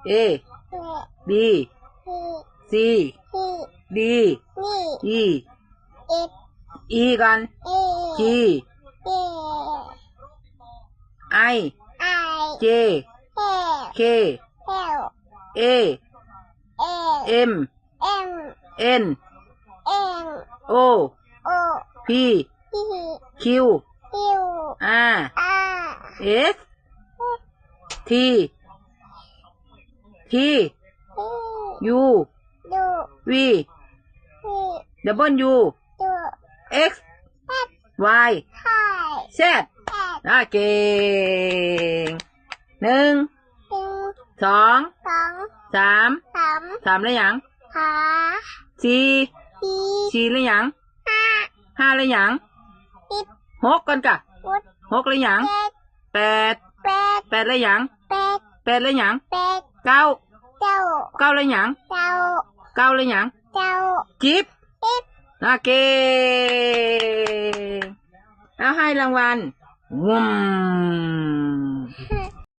A B C D E ອີກ່ອນ G I J K A M N O P Q R S T T U V W X Y Z ອ່າ ເກັ່ງ ໜຶ່ງ ສອງ ສາມ ສາມ ສາມແລ້ວຫຍັງ? ສີ່ ສີ່ແລ້ວຫຍັງ? ຫ້າແລ້ວຫຍັງ? ຫົກກ່ອນກະ ຫົກແລ້ວຫຍັງ? ແປດ ແປດແລ້ວຫຍັງ? ແປດແລ້ວຫຍັງ? ເກົ້າ ເກົ້າແລ້ວຫຍັງ? ເກົ້າແລ້ວຫຍັງ? ສິບ ສິບ ອ່າ ເກັ່ງ ເອົາໃຫ້ລາງວັນ ວຶ້ມ.